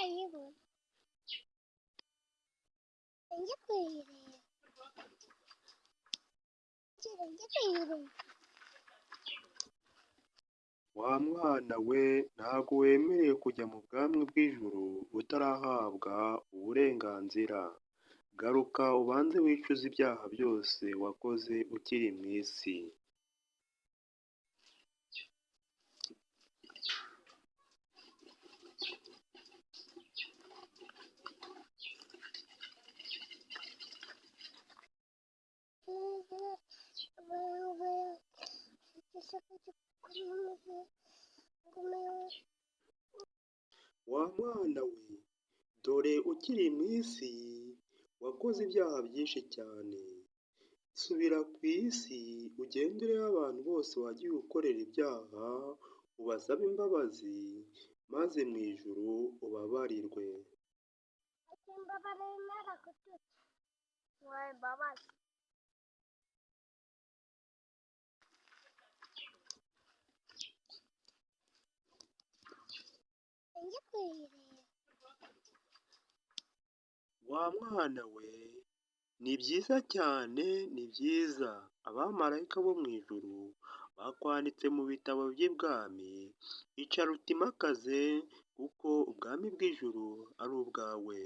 Ayibona njye kuyireba, njye kuyireba. Wa mwana we, ntabwo wemerewe kujya mu bwami bw'ijuru utarahabwa uburenganzira. Garuka ubanze wicuze ibyaha byose wakoze ukiri mu isi. Wa mwana we, dore ukiri mu isi wakoze ibyaha byinshi cyane. Subira ku isi ugende urebe abantu bose wagiye ukorera ibyaha, ubasabe imbabazi, maze mu ijuru ubabarirwe. Njye kuyireba. Wa mwana we, ni byiza cyane, ni byiza. Abamarayika bo mu ijuru bakwanditse mu bitabo by'ibwami, icara utimakaze kuko ubwami bw'ijuru ari ubwawe.